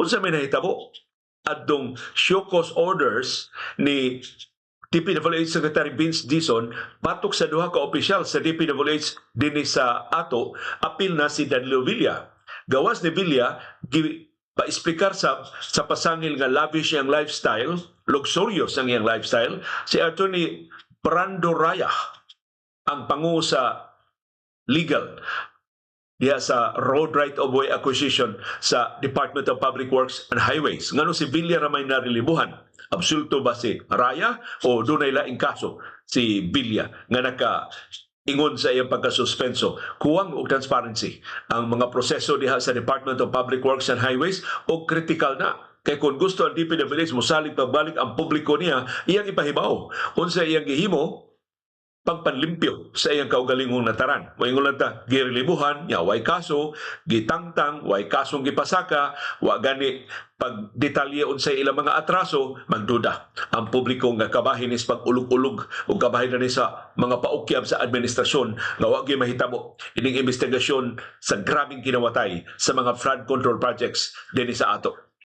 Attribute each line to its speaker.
Speaker 1: Unsa may nahitabo adtong show cause orders ni DPWH Secretary Vince Dizon batok sa duha ka opisyal sa DPWH dinhi sa ato, apil na si Danilo Villa? Gawas ni Villa, gi paexplikar sa pasangil nga lavish iyang lifestyle, luxurious ang iyang lifestyle, si Attorney Brando Raya, ang pangu sa legal diha sa Road Right of Way Acquisition sa Department of Public Works and Highways. Ngano si Villa ra may narelibuhan? Absulto ba si Raya o dunay laing kaso si Villa nga naka ingon sa iyang pagkasuspenso? Kuwang og transparency ang mga proseso diha sa Department of Public Works and Highways o critical na kay kung gusto ang DPWH mosalig pagbalik ang publiko niya, iyang ipahibaw unsa iyang gihimo pagpanlimpyo sa iyang kaugalingong nataran. Moingon lang ta, girelibuhan, nya way kaso, gitangtang, way kasong gipasaka, wa gani pag detalye unsay ilang mga atraso, magduda ang publiko nga kabahin is pag-ulog-ulog o kabahin na ni sa mga paukyab sa administrasyon nga wa gyud mahitabo ining investigasyon sa grabeng kinawatay sa mga flood control projects dinhi sa ato.